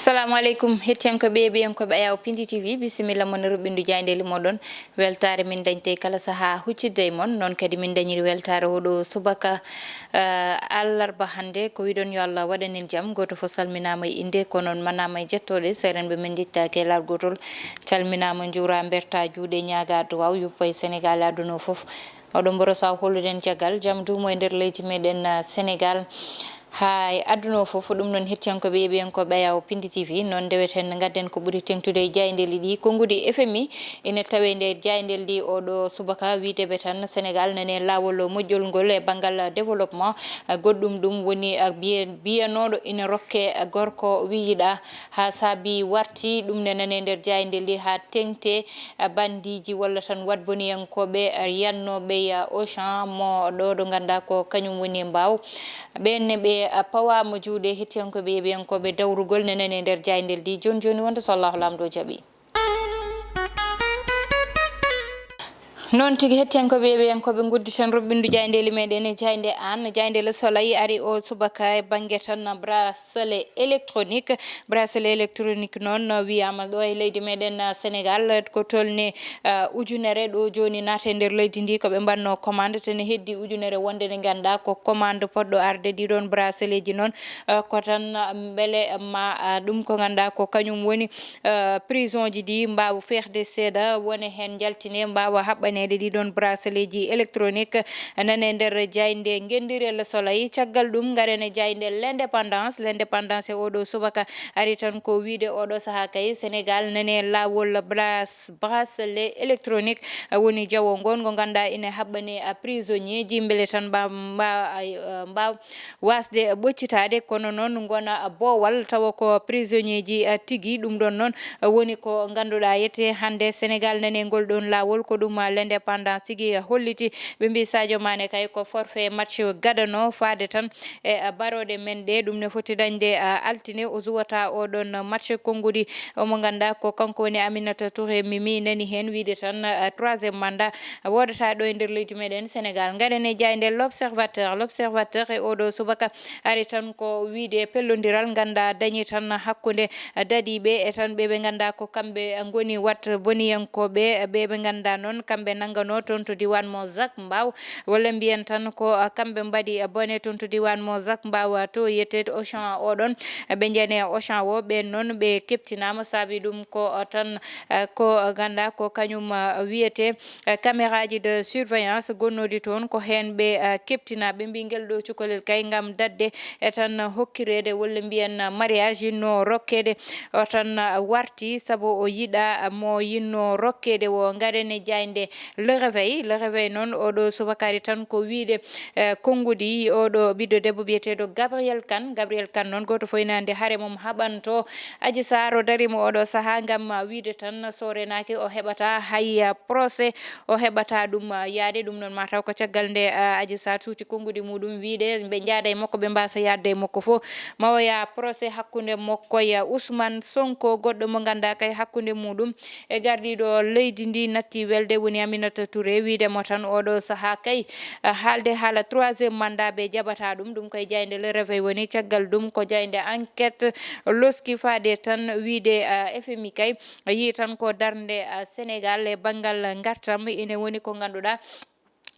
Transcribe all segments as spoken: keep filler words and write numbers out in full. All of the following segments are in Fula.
Assalamu aleykum, hettiyankoɓe e ɓiyankoɓe Ayaw Pindi T V, bisimilla mon e ruɓɓindu jaayndeeli moɗon. Weltaare min dañte kala sahaa huccitde e mon, noon kadi min dañiri weltaare oɗo subaka, eh, alarba hannde. Ko wiɗon yo Allah waɗan en jam, gooto fof salminaama e innde, kono on manaama e jettooɗe, seerenɓe men njettaaki e laawol gootol. Calminaama, njuuraa, mbertaa juuɗe, ñaagaa duwaaw, yuppa e Senegaal e aduna o fof. Oɗon mboro saw hollude en caggal jam duumo e nder leydi meɗen, ah, Senegaal, haa e aduna o fof. Ɗum noon, hettiyankooɓe e yeeɓiyankooɓe Ayaw Pindi T V, noon ndeweten ngadden ko ɓuri teŋtude e jaayndeeli ɗi. Konnguɗi F M I ina tawee nder jaayndeeli ɗi oɗo subaka, wiideɓe tan Senegaal nani laawol moƴƴol ngol e banngal développement. Ah, goɗɗum ɗum woni, ah, biye-, biyanooɗo ina rokke, ah, gorko wiyiɗaa, haa saabi warti ɗum ne nane nder jaayndeeli haa teŋte, ah, bandiiji walla tan waɗboniyankooɓe, ah, yannooɓe, ah, Auchan mo ɗo, ɗo nganndaa ko kañum woni mbaaw. Ɓeen ne ɓe, ah, pawaama juuɗe, hettiyankooɓe, yeeɓiyankooɓe dawrugol ne nane nder jaayndeeli ɗi. Jooni jooni wonta so Allahu Laamɗo jaɓi. Noon tigi, hettiyankooɓe, yeeɓiyankooɓe, ngudditen ruɓɓindu jaayndeeli meɗen e jaaynde aan, jaaynde Le Soleil ari o subaka e bannge tan bracelet électronique. Bracelet électronique noon wiyaama ɗo e leydi meɗen, ah, Senegaal, ko tolni, ah, ujunere ɗo jooni naata e nder leydi ndi, ko ɓe mbaɗno commande, tene heddi ujunere wonde nde nganndaa ko commande poɗɗo arde. Ɗiɗon braceletji noon, ah, ko tan, ah, mbele ma, ah, ɗum ko nganndaa ko kañum woni eh, prisonji ɗi mbaawa feehde seeɗa, wone heen njaltine, mbaawa haɓɓaneede ɗiɗon braceletji électronique nane nder jaaynde ngenndire Le Soleil. Caggal ɗum, ngaren e jaaynde L'Indépendance. L'Indépendance e oɗo subaka ari tan ko wiide oɗo sahaa kay Senegaal nane laawol bras-, bracelet électronique, eh, woni jawo ngon ngo nganndaa ina haɓɓane, eh, prisonnier ji mbele tan mba-, mba-, ay, eh, mbaaw wasde ɓoccitaade, kono noon ngona boowal, tawa ko prisonnier ji, eh, tigi. Ɗum ɗoon noon, eh, woni ko ngannduɗaa yete hannde Senegaal nani ngol ɗoon laawol, ko ɗum, eh, L'Indépendance tigi, eh, holliti. Ɓe mbii Sadio Mané kay ko forfait match gadano faade tan e, eh, barooɗe men ɗe. Ɗum ne foti dañde, eh, altine o suwata o ɗoon match konnguɗi. Omo nganndaa ko kanko woni Aminata Touré Mimi nani heen wiide tan, eh, troisième mandat woodata ɗo e nder leydi meɗen Senegaal. Ngaren e jaaynde L'Observateur. L'Observateur e oɗo subaka ari tan ko wiide pellondiral nganndaa dañi tan hakkunde daɗiiɓe e tan ɓe ɓe nganndaa ko kamɓe ngoni wat boniyankooɓe, ɓe ɓe nganndaa noon kamɓe nanngano toon to diiwaan mo Zac Mbao, walla mbiyen tan ko kamɓe mbaɗi bone toon to diiwaan mo Zac Mbao to yetteede Auchan o ɗoon. Ɓe njani Auchan o, ɓeen noon ɓe keɓtinaama, saabi ɗum ko tan Eh, ko nganndaa ko kañum, eh, wiyetee, eh, caméraji de surveillance gonnooɗi toon, ko heen ɓe, eh, keɓtinaa. Ɓe mbii ngel ɗo cukalel kay ngam daɗde e tan hokkireede walla mbiyen mariage no rokkeede o tan, eh, warti, sabu o yiɗaa, eh, mo yinno rokkeede o. Ngaren e jaaynde Le Réveil. Le Réveil noon oɗo subaka ari tan ko wiide, eh, konnguɗi oɗo ɓiɗɗo debbo biyeteeɗo Gabriel Kane. Gabriel Kane noon gooto fof ina anndi hare mum haɓanto Adji Sarr o darima oɗo sahaa ngam wiide tan so renaaki o heɓata hay procès, o heɓata ɗum yaade. Ɗum noon mataw ko caggal nde, ah, Adji Sarr suuti konnguɗi muɗum wiide ɓe njaada e makko, ɓe mbasa yaadde e makko fof. Ma o yaa procès hakkunde makko e Ousmane Sonko, goɗɗo mo nganndaa kay hakkunde muɗum e gardiiɗo leydi ndi natti welde, woni Aminata Touré, wiide mo tan oɗo sahaa kay, ah, haalde haala troisième mandat ɓe jaɓata ɗum. Ɗum koye jaaynde Le Réveil woni. Caggal ɗum ko jaaynde Enquête loski faade tan wiide, ah, F M I kay yii tan ko darnde, ah, Senegaal e banngal ngartam ina woni ko ngannduɗaa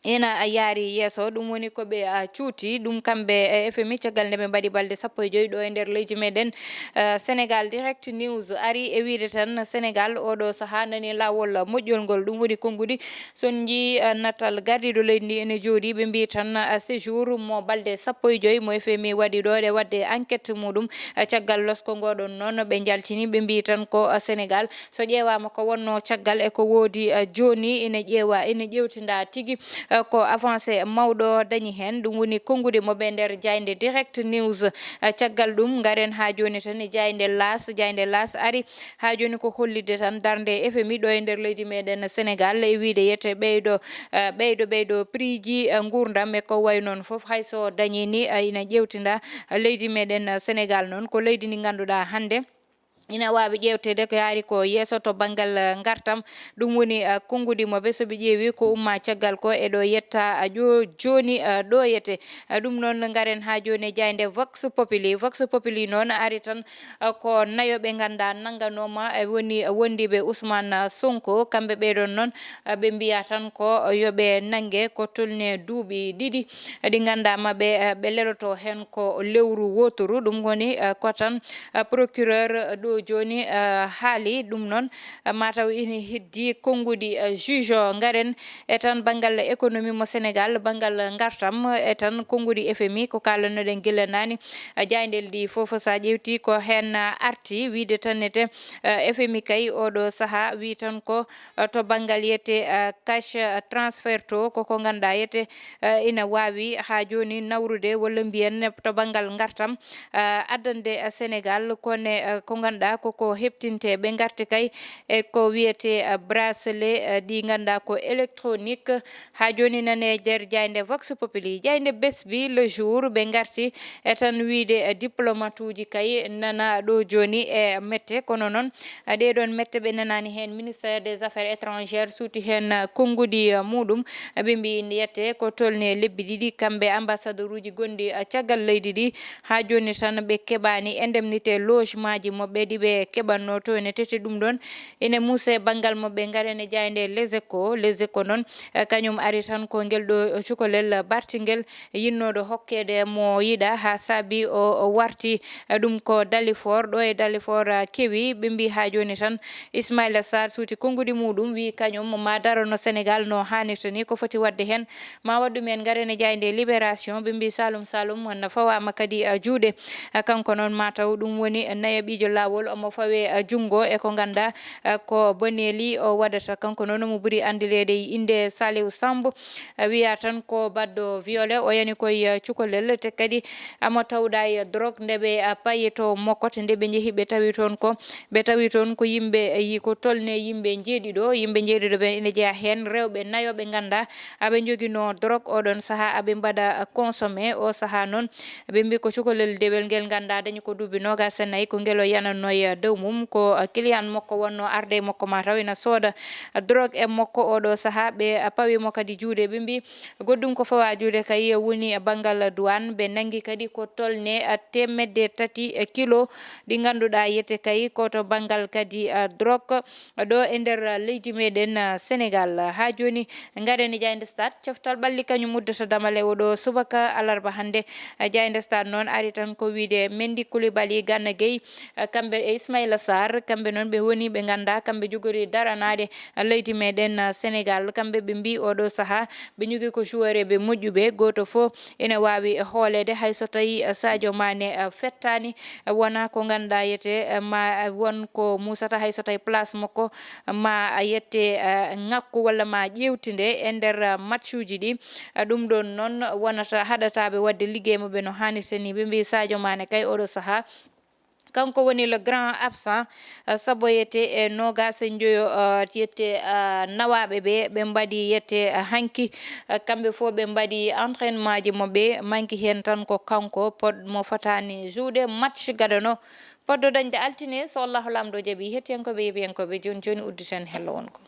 ina yaari yeeso. Ɗum woni ko ɓe, ah, cuuti ɗum kamɓe e F M I caggal nde ɓe mbaɗi balɗe sappo e joy ɗo e nder leydi meɗen, ah, Senegaal. Direct News ari e wiide tan Senegaal oɗo sahaa nani laawol moƴƴol ngol. Ɗum woni konnguɗi so en njii, ah, natal gardiiɗo leydi ndi ene jooɗi, ɓe mbii tan, ah, séjour mo balɗe sappo e joy mo F M I waɗi ɗo e waɗde enquête muɗum, ah, caggal losko ngo ɗon noon ɓe njaltini, ɓe mbii tan ko, ah, Senegaal. So ƴeewaama ko wonnoo caggal e ko woodi, eh, jooni, ina ƴeewa, ina ƴeewtindaa tigi, eh, ko avancé mawɗo dañi heen. Ɗum woni konnguɗi mo ɓe nder jaaynde Direct News. Eh, caggal ɗum, ngaren haa jooni tan e jaaynde Laas. Jaaynde Laas ari haa jooni ko hollitde tan darnde F M I ɗo e nder leydi meɗen Senegaal e wiyde yete ɓeydo, eh, ɓeydo, ɓeydo prix ji, eh, nguurndam e ko wayi noon fof. Hay so dañii ni, eh, ina ƴeewtindaa, eh, leydi meɗen, eh, Senegaal noon ko leydi ndi ngannduɗaa hannde ina waawi ƴeewteede ko yaari ko yeeso to banngal, eh, ngartam. Ɗum woni, eh, konngudi mo ɓe, so ɓe ƴeewi ko umma caggal ko e ɗo yetta, eh, ƴo-, jooni, eh, ɗo yete. Eh, ɗum noon, ngaren haa jooni e jaaynde Vox Populi. Vox Populi noon ari tan, eh, ko nayo ɓe nganndaa nannganooma, eh, woni, eh, wondiiɓe Ousmane, eh, Sonko. Kamɓe ɓee ɗoon noon, eh, ɓe mbiya tan ko yo ɓe nannge ko tolni duuɓi ɗiɗi, eh, ɗi nganndaa ma ɓe, eh, ɓe leloto heen ko lewru wooturu. Ɗum woni, eh, ko tan, eh, procureur ɗo jooni, eh, haali ɗum noon. Eh, mataw ina heddi konngudi, eh, juge o. Ngaren e tan banngal économie mo Sénégal, banngal ngartam, e tan konngudi F M I ko kaalanoɗen gila naani. Eh, jaayndeeli ɗi fof so a ƴeewti ko heen, eh, arti wiyde tan ete, eh, F M I kay oɗo sahaa wi tan ko, eh, to banngal yete, eh, cash, eh, transfert o, koko ngannduɗaa yete, eh, ina waawi haa jooni nawrude walla mbiyen to banngal ngartam, eh, addande, eh, Sénégal kone, eh, ko ngannduɗaa koko heɓtinte. Ɓe ngarti kay e ko wiyetee, eh, bracelet, eh, ɗi ngannduɗaa ko électronique. Haa jooni nane e nder jaaynde Vox Populi, jaaynde Bes bi, Le Jour, ɓe ngarti e tan wiyde, eh, diplomatuuji kay nana ɗo jooni e mette, kono noon, eh, ɗee ɗoon mette ɓe nanaani heen. Ministère des Affaires étrangères suuti heen, eh, konngudi, eh, muuɗum. Eh, ɓe mbiyi yette ko tolni e lebbi ɗiɗi, kamɓe ambassadoruuji gonɗi, eh, caggal leydi ɗi, haa jooni tan ɓe keɓaani indemnité logemaaji maɓɓe ɗi ɓe keɓatnoo to ene tete. Ɗum ɗoon ene muuse banngal maɓɓe. Ngaren e jaaynde Les Échos. Les Échos noon, eh, kañum ari tan ko ngel ɗo cukalel bartingel yinnooɗo hokkeede mo yiɗa, haa saabi o, o warti, eh, ɗum ko Dalifort. Ɗo e Dalifort, eh, kewi, ɓe mbi haa jooni tan Ismaïla Sarr suuti konngudi muuɗum, wi kañum ma darano Sénégal no haanirta ni. Ko foti waɗde heen ma waɗ ɗum en. Ngaren e jaaynde Libération, ɓe mbi Saloum Saloum na fawaama kadi, eh, juuɗe. Eh, kanko noon mataw ɗum woni nayaɓiijo laawol, omo fawe, eh, junngo e ko ngannduɗaa, eh, ko boneeli o waɗata. Kanko noon omo ɓuri anndireede e innde Saliou Samb. Eh, wiya tan ko baɗɗo viole, o yani koye, eh, cukalel, te kadi amo tawɗa e drogue nde ɓe, eh, payi to Mokkote, nde ɓe njehi ɓe tawi toon ko, ɓe tawi toon ko yimɓe, eh, yi-, ko tolne yimɓe njeeɗiɗo, yimɓe njeeɗiɗo ɓe ina jeya heen rewɓe nayo ɓe ngannduɗaa aɓe njoginoo drogue oɗon sahaa aɓe mbaɗa, eh, consommé. O sahaa noon ɓe mbi ko cukalel dewel ngel ngannduɗaa dañi ko duuɓi noogaas e nayi, ko ngel o yanatnoo e dow mum. Ko, eh, client makko wonnoo arde e makko, mataw ina sooda, eh, drogue e makko. Oɗo sahaa ɓe, eh, pawi mo kadi juuɗe. Ɓe mbi goɗɗum ko fawa juuɗe kay woni banngal douane. Ɓe nanngi kadi ko tolne, eh, teemedde tati, eh, kilo ɗi ngannduɗaa yete kay ko to banngal kadi, eh, drogue ɗo e nder, eh, leydi meɗen, eh, Sénégal. Haa jooni, ngaren e jaaynde Stade. Coftal ɓalli kañum uddata damal e oɗo subaka alarba hannde. Eh, jaaynde Stade noon ari tan ko wiyde Mendy, Koulibaly, Gana Gueye, eh, kamɓe e Ismaïla Sarr, kamɓe noon ɓe woni ɓe ngannduɗaa kamɓe jogori daranaade, eh, leydi meɗen, eh, Sénégal. Kamɓe ɓe mbi oɗo sahaa ɓe njogii ko joueur ɓe moƴƴuɓe, gooto fof ene waawi hooleede, hay so tawii, eh, Sadio Mané, eh, fettaani, eh, wona ko ngannduɗaa yete, eh, ma, eh, won ko muusata, hay so tawii place makko ma a yette, eh, ŋakku walla ma ƴeewtinde e nder, eh, matchuuji ɗi. Eh, ɗum ɗoon noon wonata haɗataaɓe waɗde liggey maɓɓe no haanirta ni. Ɓe mbi Sadio Mané kay oɗo sahaa kanko woni le grand absent, eh, sabu yette e noogaas e njoyo, eh, yette, eh, nawaaɓe ɓe, ɓe mbaɗi yette, eh, hanki, eh, kamɓe fof ɓe mbaɗi entraînement ji maɓɓe, manki heen tan ko kanko pod-, mo fotaani jouer match gadano, poddo dañde altine, so Allahu Laamɗo jaɓi. Hettiyankooɓe, yeɓiyankooɓe, jooni jooni udditen hello won ko.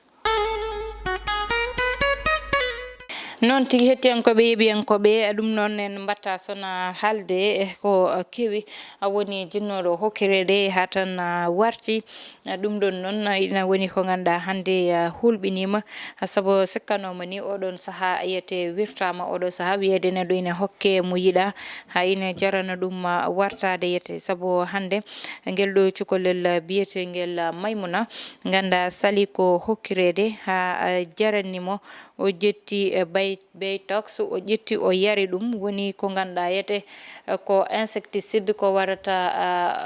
Noon tigi, hettiyankooɓe, yeɓiyankooɓe, ɗum noon en mbatta sona haalde e ko kewi, a woni jinnooɗo hokkireede haa tan, a, warti. Ɗum ɗoon noon ina woni ko ngannduɗaa hannde, a, hulɓiniima, sabu sikkanooma ni oɗoon sahaa yiyete wirtaama, oɗo sahaa wiyeede neɗɗo ina hokke mo yiɗaa, haa ina jarana ɗum, a, wartaade yiyete. Sabu hannde ngel ɗo cukalel biyeteengel Maymuna, ngannduɗaa sali ko hokkireede haa, a, jarani mo, o ƴetti, e, bay-, Baytox, o ƴetti, o yari ɗum, woni ko ngannduɗaa yiyete, e, ko insecticide ko warata,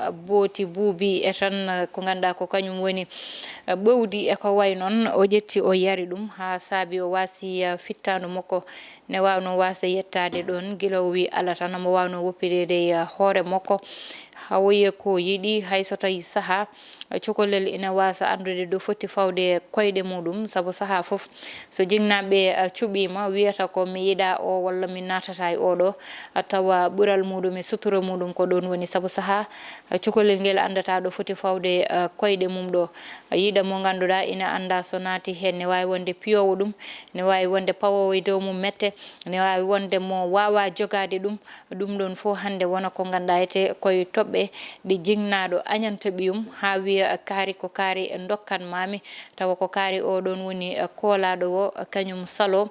a, booti buubi e tan, e, ko ngannduɗaa ko kañum woni, e, ɓowdi e ko way noon. O ƴetti, o yari ɗum haa saabi o waasi, e, fittaandu makko ne waawnoo waasde yettaade ɗoon, gila o wi alaa tan omo waawnoo woppideede e hoore makko. fawoye ko yiɗi, hay so tawi sahaa, eh, cukalel ina waasa anndude ɗo foti fawde koyɗe muɗum, sabu sahaa fof so jinnaaɓe, eh, cuɓiima, wiyata ko mi yiɗaa o walla mi naatataa e oɗo, eh, tawa ɓural muɗum e sutura muɗum ko ɗoon woni, sabu sahaa, eh, cukalel ngel anndataa ɗo foti fawde, eh, koyɗe mum ɗo. Yiɗa mo ngannduɗaa ina anndaa so naati heen, ne waawi wonde piyoowo ɗum, ne waawi wonde pawoowo e dow mum mette, ne waawi wonde mo waawaa jogaade ɗum. Ɗum ɗoon fof hannde wona ko ngannduɗaa ete koye toɓɓe ɗe jinnaaɗo añanta ɓiyum, haa wiya kaari ko kaari ndokkan maami, tawa ko kaari o ɗoon woni koolaaɗo o, kañum saloo,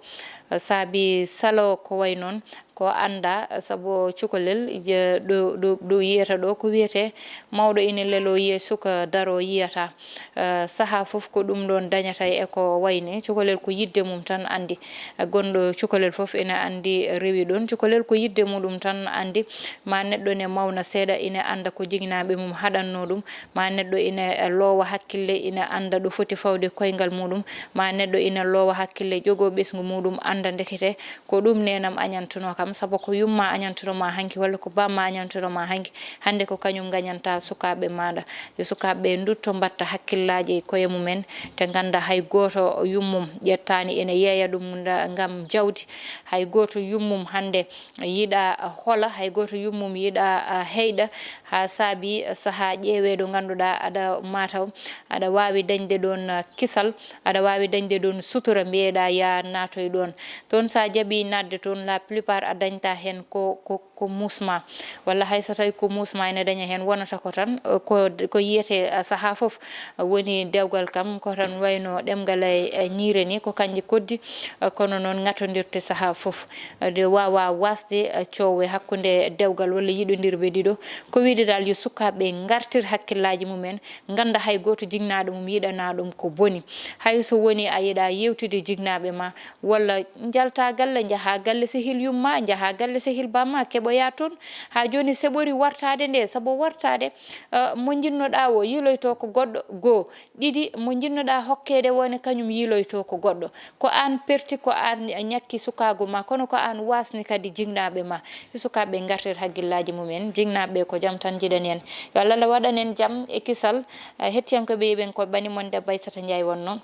saabi saloo ko wayi noon, ko anndaa, sabu cukalel, je-, ɗo, ɗo, ɗo yiyata ɗo ko wiyetee mawɗo ina leloo yiya suka daroo yiyata. Eh, sahaa fof ko ɗum ɗoon dañata e ko wayi ni. Cukalel ko yiɗde mum tan anndi. Eh, gonɗo cukalel fof ina anndi rewi ɗoon. Cukalel ko yiɗde muɗum tan anndi. Ma neɗɗo ne mawna seeɗa ina annda ko jinnaaɓe mum haɗannoo ɗum. Ma neɗɗo ina loowa hakkille, ina annda ɗo foti fawde koyngal muɗum. Ma neɗɗo ina loowa hakkille, ƴogoo ɓesngu muɗum, annda ndekete ko ɗum neenam añantunoo kam, sabu ko yumma añantunoo ma hanki walla ko bamma añantunoo ma hanki, hannde ko kañum ngañanta sukaaɓe maaɗa. Yo sukaaɓe ndutto mbaɗta hakkillaaji e koye mumen, te ngannda hay gooto yummum ƴettaani ene yeeya ɗum nda-, ngam jawdi. Hay gooto yummum hannde yiɗa hola, hay gooto yummum yiɗa, ah, heyɗa, haa saabi sahaa ƴeewee ɗo ngannduɗaa aɗa mataw, aɗa waawi dañde ɗoon, ah, kisal, aɗa waawi dañde ɗoon sutura, mbiyeɗaa yaa naatoy ɗoon. Toon so a jaɓii naatde toon, la plupart a dañta heen ko, ko, ko muusma. Walla hay so tawi ko muusma ene daña heen, wonata ko tan, eh, ko, ko yiyetee, eh, sahaa fof, eh, woni dewgal kam, ko tan wayno ɗemngal e, e ñiire ni, ko kañje koddi, eh, kono noon ŋatondirte sahaa fof. Eh, nde waawa waasde, eh, coowe hakkunde dewgal walla yiɗondirɓe ɗiɗo. Ko wiyde dal yo sukaaɓe ngartir hakkillaaji mumen, ngannda hay gooto jinnaaɗo mum yiɗanaa ɗum ko boni. Hay so woni a yiɗa yeewtude jinnaaɓe ma, walla njalta galle, njaha galle sehil yumma, njaha galle sehil bamma, keɓoya toon. Haa jooni seɓori wartaade nde, sabu wartaade, eh, mo njiɗnoɗaa o yiiloyto ko goɗɗo, goo. Ɗiɗi, mo njiɗnoɗaa hokkeede o ne, kañum yiiloyto ko goɗɗo. Ko aan perti, ko aan ñakki sukaagu ma, kono ko aan waasni kadi jinnaaɓe ma. Yo sukaaɓe ngartir hakkillaaji mumen, jinnaaɓe ko jam tan njiɗani en. Yo Allah waɗan en jam e kisal. Eh, hettiyankooɓe yeeɓen ko bani mon debbo Aissata Ndiaye wonno.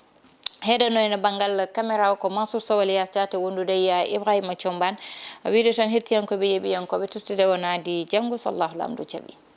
Heɗeno ene banngal caméra o ko Mansour Sow alias Diaté wondude e Ibrahima Thiombane. Wiide tan hettiyankooɓe yeeɓiyankooɓe tottude o naadi janngo so Allahu Laamɗo jaɓi.